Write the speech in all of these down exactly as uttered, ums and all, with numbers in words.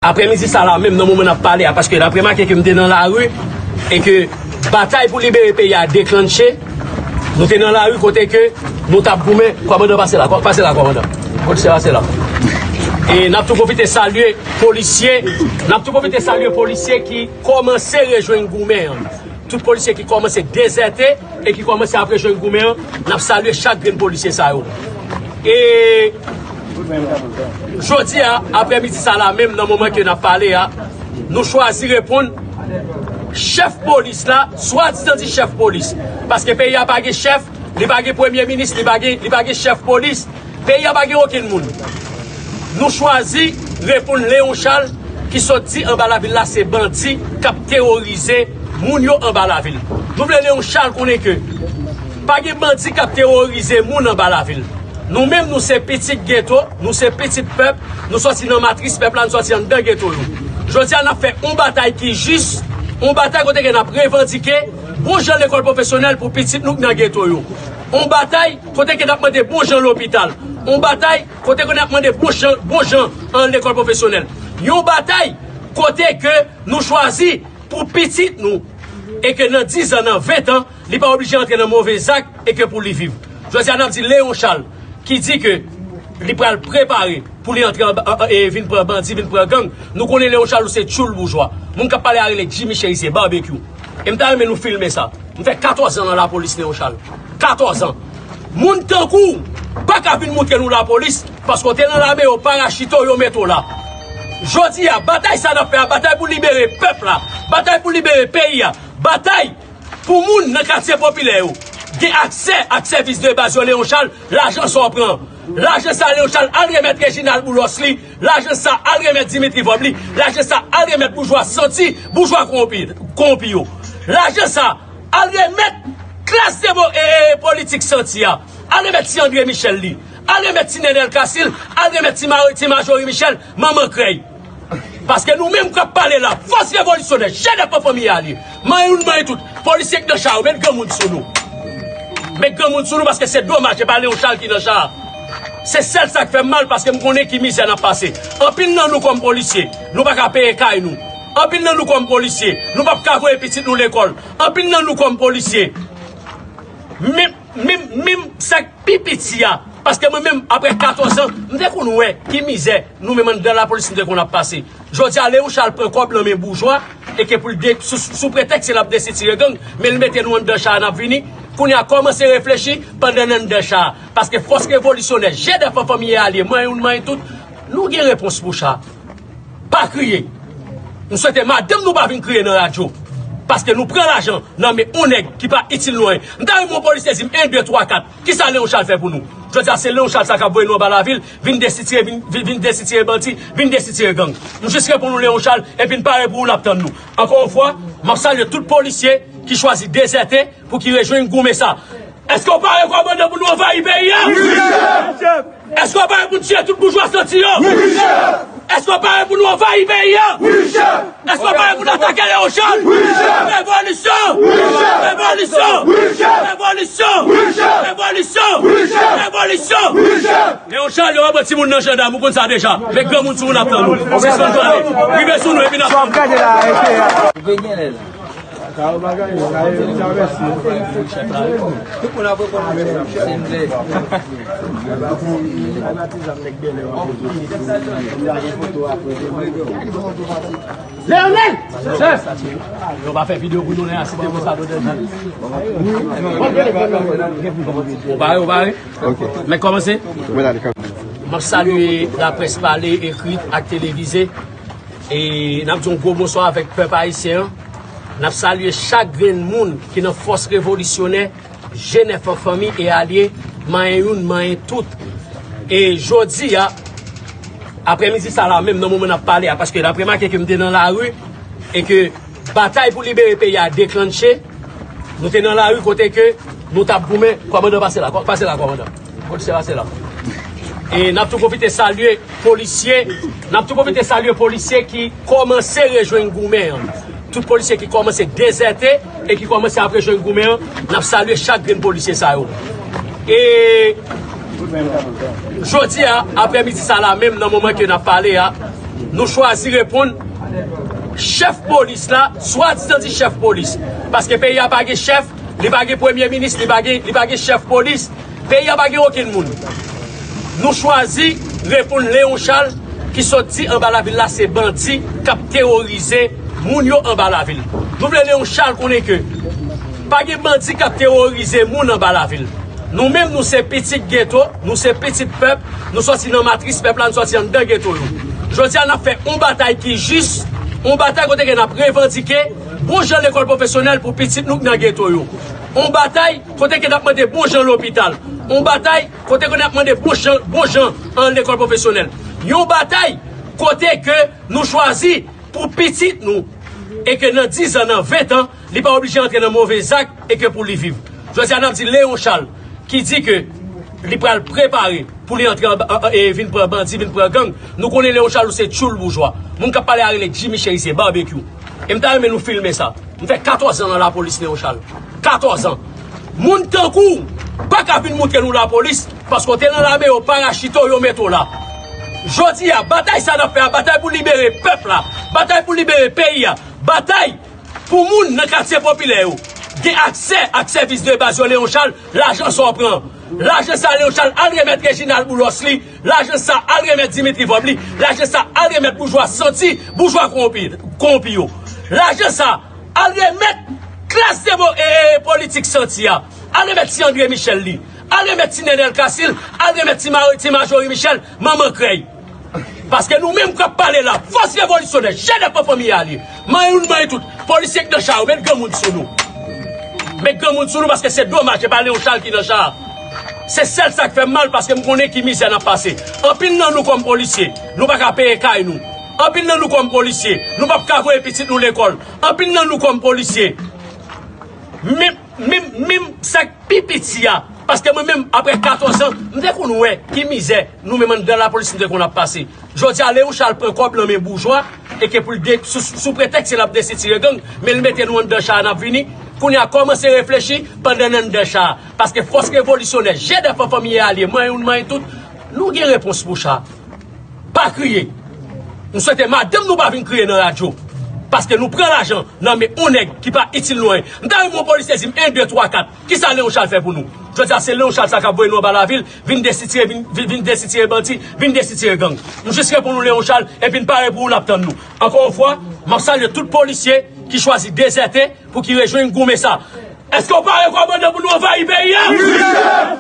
Aprèmidi sa la menm, nan moman n ap pale a, paske n ap remake ke m te nan lari e ke batay pou libere peyi a deklanche, nou te nan lari kote ke nou t ap goumen. Kòmandan, pase la, pase la, kòmandan. Polisye, pase la. E n ap tou pwofite salye polisye, n ap tou pwofite salye polisye ki kòmanse rejwenn goumen an. Tout polisye ki kòmanse dezète e ki kòmanse ap rejwenn goumen an, n ap salye chak grenn polisye sa yo. E jodi a, aprèmidi sa la menm, nan moman ke n ap pale a, nou chwazi reponn chèf polis la, swadizan di chèf polis. Paske peyi a pa gen chèf, li pa gen premye minis, li pa gen, li pa gen chèf polis. Peyi a pa gen okenn moun. Nou chwazi reponn Leon Charles ki sot di anba lavil la se bandi k ap teworize moun yo anba lavil. Nou vle Leon Charles konnen ke pa gen bandi k ap teworize moun anba lavil. Nou menm, nou se pitit geto, nou se pitit pèp, nou sòti nan matris pèp la, nou sòti anndan geto yo. Jodi a, n ap fè yon batay ki jis, yon batay kote ke n ap revandike bon jan lekòl pwofesyonèl pou pitit nou k nan geto yo. Yon batay kote ke n ap mande bon jan lopital. Yon batay kote ke n ap mande bon jan, bon jan an lekòl pwofesyonèl. Yon batay kote ke nou chwazi pou pitit nou. E ke nan diz an, nan ven an, li pa oblije antre nan move zak e ke pou li viv. Jodi a, n ap di Leon Charles ki di ke li pral prepare pou li antre anba, an, an, e vin pran bandi, vin pran gang. Nou konnen Leon Charles ou se tchoul boujwa. Moun k ap pale a rele Jimmy Chérizier, Barbecue. E m ta renmen nou filme sa. M fè katòz an nan lapolis, Leon Charles. Katòz an. Moun tankou w pa ka vin moutre nou lapolis, paske w te nan lame, yo parachite w, yo mete w la. Jodi a, batay sa n ap fè a, batay pou libere pèp la, batay pou libere peyi a, batay pou moun nan katye popilè yo gen aksè ak sèvis de baz yo, Leon Charles, lajan sa w pran. Lajan sa, Leon Charles, al remèt Reginald Boulos li. Lajan sa, al remèt Dimitri Vorbe li. Lajan sa, al remèt boujwa santi, boujwa kowonpi, kowonpi yo. Lajan sa, al remèt klas de bo-, e, e, politik santi a. Al remèt ti André Michel li. Al remèt ti Nenel Casil. Al remèt ti Ma-, ti Marjorie Michel, manman krèy. Paske nou menm k ap pale la, fòs revolisyonè, G D F an fanmi alye, manyen youn, manyen tout, polisye k nan cha yo, met granmoun sou nou. Met granmoun sou nou, paske se domaj, se pa Leon Charles ki nan cha a. Se sèl sa k fè m mal, paske m konnen ki mizè n ap pase. Anpil nan nou kòm polisye, nou pa ka peye kay nou. Anpil nan nou kòm polisye, nou p ap ka voye pitit nou lekòl. Anpil nan nou kòm polisye, menm, menm, menm sa k pi piti a, paske mwen menm, apre katòz an, m te konn wè ki mizè nou menm anndan lapolis nou te konn ap pase. Jodi a, Leon Charles pran kòb nan men boujwa, e ke pou l de-, sou, sou pretèks ke l ap desitire gang, men l mete nou anndan cha a, n ap vini. Kounye a, kòmanse reflechi pandan n anndan cha a. Paske fòs revolisyonè, G D F an fanmi e alye, manyen youn, manyen tout, nou gen repons pou cha. Pa kriye. M swete madanm nou pa vin kriye nan radyo. Paske nou pran lajan nan men yon nèg ki pa itil nou anyen. M ta renmen yon polisye di m en, de, twa, kat. Kisa Leon Charles fè pou nou? Jodi a, se Leon Charles sa k ap voye nou anba lavil, vin desitire, vin, vin, vin desitire bandi, vin desitire gang. M jis reponn nou Leon Charles, epi n pare pou ou, n ap tann nou. Ankò yon fwa, m ap salye tout polisye ki chwazi dezète pou ki rejwenn goumen sa. Èske w pare, kòmandan, pou nou anvayi peyi a? Wi, chèf! Èske w pare pou n tiye tout boujwa santi yo? Wi, chèf! Èske w pare pou nou anvayi peyi a? Wi, chèf! Èske w pare pou n atake Leon Charles? Wi, chèf! Revolisyon! Wi, chèf! Revolisyon! Wi, chèf! Revolisyon! Wi, chèf! Revolisyon! Wi, chèf! Revolisyon! Wi, chèf! Leon Charles, yo ap pran timoun nan jandam, ou konn sa deja. Met granmoun sou nou, n ap tann nou. Sispann pale. Rive sou nou, epi n ap tann nou. Sa w ap gade la, e, e, a. Sa yo bagay, sa yo travèse. Tout moun ap reponn mwen, chèf. Leonel! Chèf! Yo pa fè videyo pou nou, lè a, se te pou sa, nou te di. Ou pare, ou pare? Ok. Mèt kòmanse? M ap salye laprès pale, ekri ak televize. E n ap di yon gwo bonswa avèk pèp ayisyen an. N ap salye chak grenn moun ki nan fòs revolisyonè, G nèf an fanmi e alye, manyen youn, manyen tout. E jodi a, aprèmidi sa la menm, nan moman n ap pale a, paske n ap remake ke m te nan lari e ke batay pou libere peyi a deklanche, nou te nan lari kote ke nou t ap goumen, kòmandan pase la, kò-, pase la, kòmandan. Polisye pase la. E n ap tou pwofite salye polisye, n ap tou pwofite salye polisye ki kòmanse rejwenn goumen an. Tout polisye ki kòmanse dezète e ki kòmanse ap rejwenn goumen an, n ap salye chak grenn polisye sa yo. E jodi a, aprèmidi sa la menm, nan moman ke n ap pale a, Nou chwazi reponn chèf polis la, swadizan di chèf polis. Paske peyi a pa gen chèf, li pa gen premye minis, li pa gen, li pa gen chèf polis. Peyi a pa gen okenn moun. Nou chwazi reponn Leon Charles ki sot di anba lavil la se bandi k ap teworize moun yo anba lavil. Nou vle Leon Charles konnen ke pa gen bandi k ap teworize moun anba lavil. Nou menm, nou se pitit geto, nou se pitit pèp, nou sòti nan matris pèp la, nou sòti anndan geto yo. Jodi a, n ap fè yon batay ki jis, yon batay kote ke n ap revandike bon jan lekòl pwofesyonèl pou pitit nou k nan geto yo. Yon batay kote ke n ap mande bon jan lopital. Yon batay kote ke n ap mande bon jan, bon jan an lekòl pwofesyonèl. Yon batay kote ke nou chwazi pou pitit nou. E ke nan diz an, nan ven an, li pa oblije antre nan move zak e ke pou li viv. Jodi a, n ap di Leon Charles, ki di ke li pral prepare pou li antre anba, an, an, e vin pran bandi, vin pran gang. Nou konnen Leon Charles ou se tchoul boujwa. Moun k ap pale a rele Jimmy Cherizier, Barbecue. E m ta renmen nou filme sa. M fè katòz an nan lapolis, Leon Charles. Katòz an. Moun tankou w pa ka vin moutre nou lapolis, paske w te nan lame, yo parachite w, yo mete w la. Jodi a, batay sa n ap fè a, batay pou libere pèp la, batay pou libere peyi a, batay pou moun nan katye popilè yo gen aksè ak sèvis de baz yo, Leon Charles, lajan sa w pran. Lajan sa, Leon Charles, al remèt Reginald Boulos li, lajan sa, al remèt Dimitri Vorbe li, lajan sa, al remèt boujwa santi, boujwa kowonpi, kowonpi yo. Lajan sa, al remèt klas de mo-, e, e, politik santi a. Al remèt ti André Michel li. Al remèt ti Nenel Casil. Al remèt ti Mari-, ti Majorie Michel, manman krèy. Paske nou menm k ap pale la, fòs revolisyonè, G D F an fanmi alye. Manyen youn, manyen tout. Polisye k nan cha yo, met granmoun sou nou. Met granmoun sou nou paske se domaj, se pa Leon Charles ki nan cha a. Se sèl sa k fè m mal paske m konnen ki mizè n ap pase. Anpil nan nou kòm polisye, nou pa ka peye kay nou. Anpil nan nou kòm polisye, nou p ap ka voye pitit nou lekòl. Anpil nan nou kòm polisye, menm, menm, menm sa k pi piti a, paske mwen menm, apre katòz an, m te konn wè ki mizè nou menm anndan lapolis nou te konn ap pase. Jodi a, Leon Charles pran kòb nan men boujwa, e ke pou l de-, sou, sou pretèks ke l ap destitire gang, men l mete nou anndan cha a, n ap vini. Kounye a, kòmanse reflechi pandan n anndan cha a. Paske fòs revolisyonè, G D F an fanmi e alye, manyen youn, manyen tout, nou gen repons pou cha. Pa kriye. M swete madanm nou pa vin kriye nan radyo. Paske nou pran lajan nan men yon nèg ki pa itil nou anyen. M ta renmen yon polisye di m en, de, twa, kat. Kisa Leon Charles fè pou nou? Jodi a, se Leon Charles sa k ap voye nou anba lavil, vin destitire, vin, vin, vin destitire bandi, vin destitire gang. M jis reponn nou Leon Charles, epi n pare pou ou, n ap tann nou. Ankò yon fwa, m ap salye tout polisye ki chwazi dezète pou ki rejwenn goumen sa. Èske w pare, kòmandan, pou nou anvayi peyi a? Wi,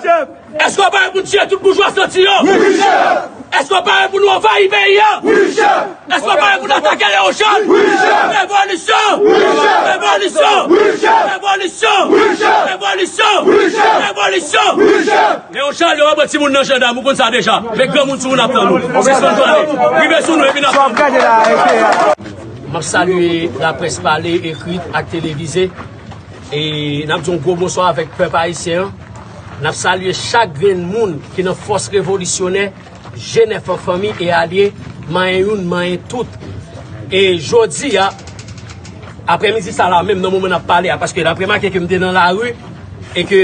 chèf! Èske w pare pou n tiye tout boujwa santi yo? Wi, chèf! Èske w pare pou nou anvayi peyi a? Wi, chèf! Èske w pare pou n atake Leon Charles? Wi, chèf! Revolisyon! Wi, chèf! Revolisyon! Wi, chèf! Revolisyon! Wi, chèf! Revolisyon! Wi, chèf! Revolisyon! Wi, chèf! Leon Charles, yo pa pran timoun nan jandam, ou konn sa deja. Men granmoun sou moun ap tann nou. Sispann pale. Rive sou nou epi n ap tann nou. M ap salye laprès pale, ekri ak televize. E n ap di yon gwo bonswa avèk pèp ayisyen an. N ap salye chak grenn moun ki nan fòs revolisyonè, G nèf an fanmi e alye, manyen youn, manyen tout. E jodi a, aprèmidi sa la menm, nan moman n ap pale a, paske n ap remake ke m te nan lari, e ke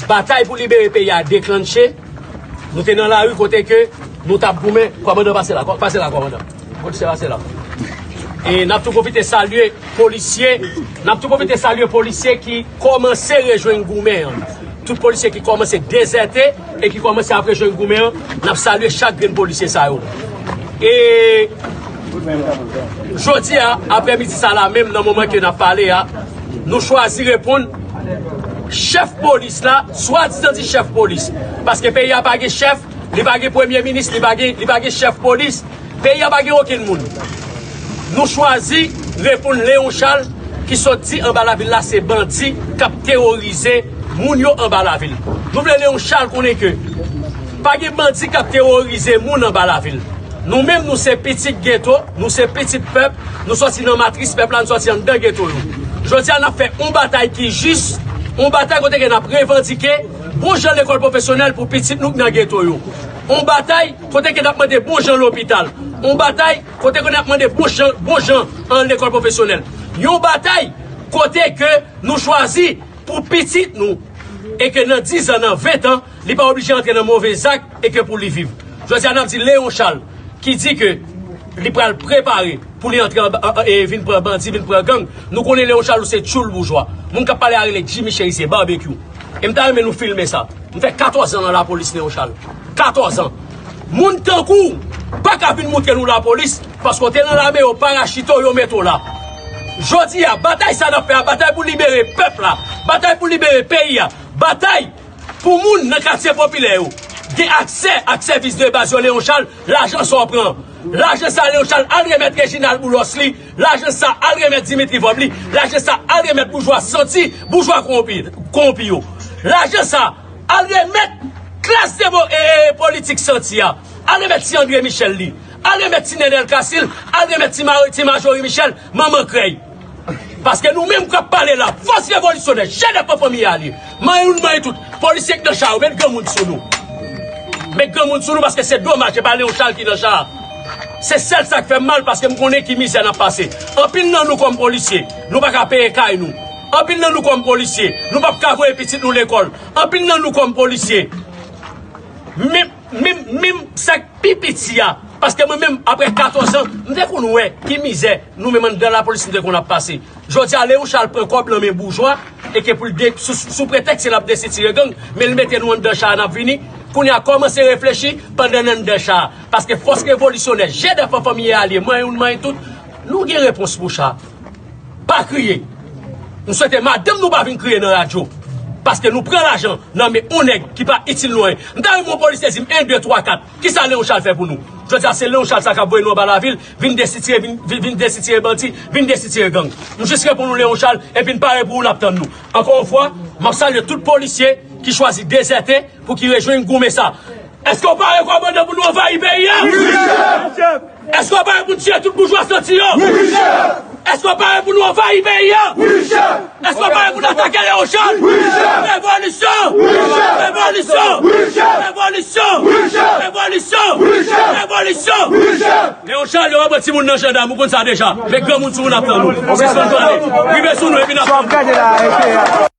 batay pou libere peyi a deklanche, nou te nan lari kote ke nou t ap goumen, kòmandan pase la, kò-, pase la, kòmandan. Polisye pase la. E n ap tou pwofite salye polisye, n ap tou pwofite salye polisye ki kòmanse rejwenn goumen an. Tout polisye ki kòmanse dezète e ki kòmanse ap rejwenn goumen an, n ap salye chak grenn polisye sa yo. E jodi a, aprèmidi sa la menm, nan moman ke n ap pale a, nou chwazi reponn chèf polis la, swadizan di chèf polis. Paske peyi a pa gen chèf, li pa gen premye minis, li pa gen, li pa gen chèf polis. Peyi a pa gen okenn moun. Nou chwazi reponn Leon Charles ki sot di anba lavil la se bandi k ap teworize moun yo anba lavil. Nou vle Leon Charles konnen ke pa gen bandi k ap teworize moun anba lavil. Nou menm, nou se pitit geto, nou se pitit pèp, nou sòti nan matris pèp la, nou sòti anndan geto yo. Jodi a, n ap fè yon batay ki jis, yon batay kote ke n ap revandike bon jan lekòl pwofesyonèl pou pitit nou k nan geto yo. Yon batay kote ke n ap mande bon jan lopital. Yon batay kote ke n ap mande bon jan, bon jan an lekòl pwofesyonèl. Yon batay kote ke nou chwazi pou pitit nou, e ke nan diz an, nan ven an, li pa oblije antre nan move zak, e ke pou li viv. Jodi a, n ap di Leon Charles, ki di ke Li pral prepare pou li antre anba, an, an, e vin pran bandi, vin pran gang. Nou konnen Leon Charles se tchoul boujwa. Moun k ap pale a rele Jimmy Cherizier, Barbecue. E m ta renmen nou filme sa. M fè katòz an nan lapolis, Leon Charles. Katòz an. Moun tankou w pa ka vin moutre nou lapolis, paske w te nan lame, yo parachite w, yo mete w la. Jodi a, batay sa n ap fè a, batay pou libere pèp la, batay pou libere peyi a, batay pou moun nan katye popilè yo gen aksè ak sèvis de baz yo, Leon Charles, lajan sa w pran. Lajan sa, Leon Charles, al remèt Reginald Boulos li. Lajan sa, al remèt Dimitri Vorbe li. Lajan sa, al remèt boujwa santi, boujwa kowonpi, kowonpi yo. Lajan sa, al remèt klas de mo-, e, e, politik santi a. Al remèt ti André Michel li. Al remèt ti Nenel Casil. Al remèt ti Mari-, ti Majorie Michel, manman krèy. Paske nou menm k ap pale la, fòs revolisyonè, jènèf an fanmi alye, manyen youn, manyen tout, polisye k nan cha yo, met granmoun sou nou. Met granmoun sou nou, paske se domaj, se pa Leon Charles ki nan cha a. Se sèl sa k fè m mal, paske m konnen ki mizè n ap pase. Anpil nan nou kòm polisye, nou pa ka peye kay nou. Anpil nan nou kòm polisye, nou p ap ka voye pitit nou lekòl. Anpil nan nou kòm polisye, menm, menm, menm sa k pi piti a. Paske mwen menm, apre katòz an, m te konn wè ki mizè nou menm anndan lapolis nou te konn ap pase. Jodi a, Leon Charles pran kòb nan men boujwa, e ke pou l de-, sou, sou pretèks ke l ap desitire gang, men l mete nou anndan cha a, n ap vini. Kounye a, kòmanse reflechi pandan n anndan cha a. Paske fòs revolisyonè, jènèf an fanmi alye, manyen youn, manyen tout, nou gen repons pou cha a. Pa kriye. M swete madanm nou pa vin kriye nan radyo. Paske nou pran lajan nan men yon nèg ki pa itil nou anyen. M ta renmen yon polisye di m en, de, twa, kat. Kisa Leon Charles fè pou nou? Jodi a, se Leon Charles sa k ap voye nou anba lavil, vin desitire, vin, vin, vin desitire bandi, vin desitire gang. M jis reponn nou Leon Charles, epi n pare pou ou, n ap tann nou. Ankò yon fwa, m ap salye tout polisye ki chwazi dezète pou ki rejwenn goumen sa. Èske w pare, kòmandan, pou nou anvayi peyi a? Wi, chèf! Èske w pare pou n tiye tout boujwa santi yo? Wi, chèf! Èske w pare pou nou anvayi peyi a? Wi, chèf! Èske w pare pou n atake Leon Charles? Wi, chèf! Revolisyon! Wi, chèf! Revolisyon! Wi, chèf! Revolisyon! Wi, chèf! Revolisyon! Wi, chèf! Revolisyon! Wi, chèf! Leon Charles, yo ap pran timoun nan jandam, ou konn sa deja. Men granmoun sou moun ap tann nou. Sispann pale. Rive sou nou, epi n ap tann nou.